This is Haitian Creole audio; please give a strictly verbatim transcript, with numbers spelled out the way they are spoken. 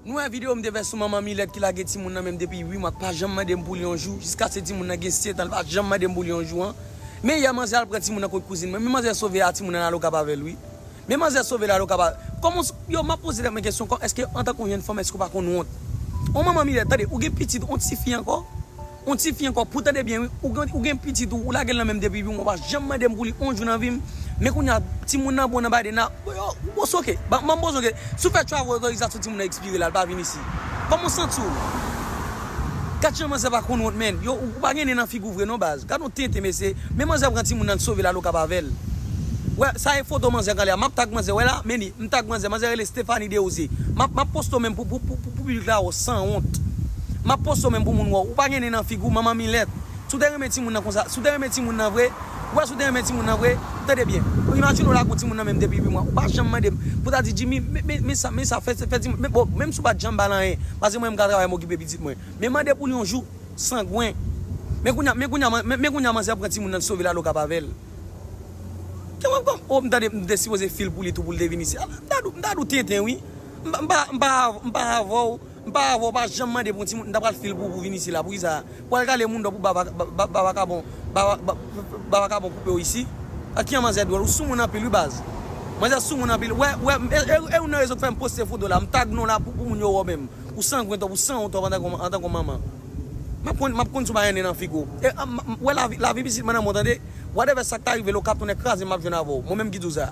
Nou wè videyo m te fè sou manman Milèt ki lage timoun nan menm depi uit mwa, k pa janm mande m pou li yon jou, jiskaske timoun nan gen sèt an, l pa janm mande m pou li yon jou an. Men yè manzè al pran timoun nan kot kouzin mwen. Men manzè sove a timoun nan al okap avè l wi. Men manzè sove l al okap avè l. Kòman w s-, yo, m ap poze tèt mwen kesyon, kò, èske antanke yon jèn fanm, èske w pa konn wont? On manman Milèt, tande, ou gen pitit, on ti fi ankò? On ti fi ankò, pou tande byen wi, ou gen, ou gen pitit ou, ou lage l nan menm depi uit mwa, ou pa janm mande m pou li on jou nan vi m. Men kounye a, timoun nan bon nan bay de na, yo, ou bosoke, ban m bosoke. Si w fè travel otorizasyon timoun nan ekspire la, l pa vin isi. Kòman w santi w? Gad jan manzè pa konn wont, menn. Yo, ou pa gen nen nan figi w vre non, baz. Gad yon tenten, mesye. Men manzè pran timoun nan, l sove l al okap avè l. Wè, sa e foto manzè k anlè a. M ap tag manzè, wè la, men li, m tag manzè. Manzè rele Stephanie Deose. M ap, m ap poste w menm pou, pou, pou, pou, pou piblik la wè w sanwont. M ap poste w menm pou moun wè w. Ou pa gen nen nan figi w, manman Milèt. Si w te renmen timoun nan konsa, si w te renmen timoun nan vre, wè, si w te renmen timoun nan vre, tande byen. Imajine w lage yon timoun nan menm depi uit mwa. Ou pa janm mande m pou ta di, Jimmy, men, men, men sa, men sa, fè, fè timoun, men bon, menm si w pa t janm ba l anyen, paske mwen, m ka travay, m okipe pitit mwen. Men mande pou l yon jou, sangwen. Men kounye a, men kounye a, men, men kounye a, manzè pran timoun nan, sove l al okap avè l. Ke mwen pran, oh, m tande, m te sipoze fil pou li tou pou l te vin isi. Ala, m ta dou, m ta dou tenten, wi. M pa, m pa, m pa, m pa avè w, m pa avè w, pa janm mande pou yon timoun, m ta pral fil pou, pou vin isi la. Poukisa? Pou al kale moun dò pou ba, ba, ba, ba vakabon, ba, ba, ba, ba vakabon koupe w isi. A ki an manzè dwòl, ou sou moun anpil, wi, baz. Manzè sou moun anpil. Wè, wè, e, e, e, ou nan rezo k fè m poste foto la, m tag non la pou, pou moun yo wè w menm. Ou sangwen twòp, ou sanwont twòp antanke, antanke manman. M ap konn, m ap konn si w pa gen nen nan figi w. E, a, m, m, wè lavi, lavi pitit mwen nan men w, tande. Whatever sa k ta rive l okap tounen kraze m ap jwenn avè w. Mwen menm ki di w sa.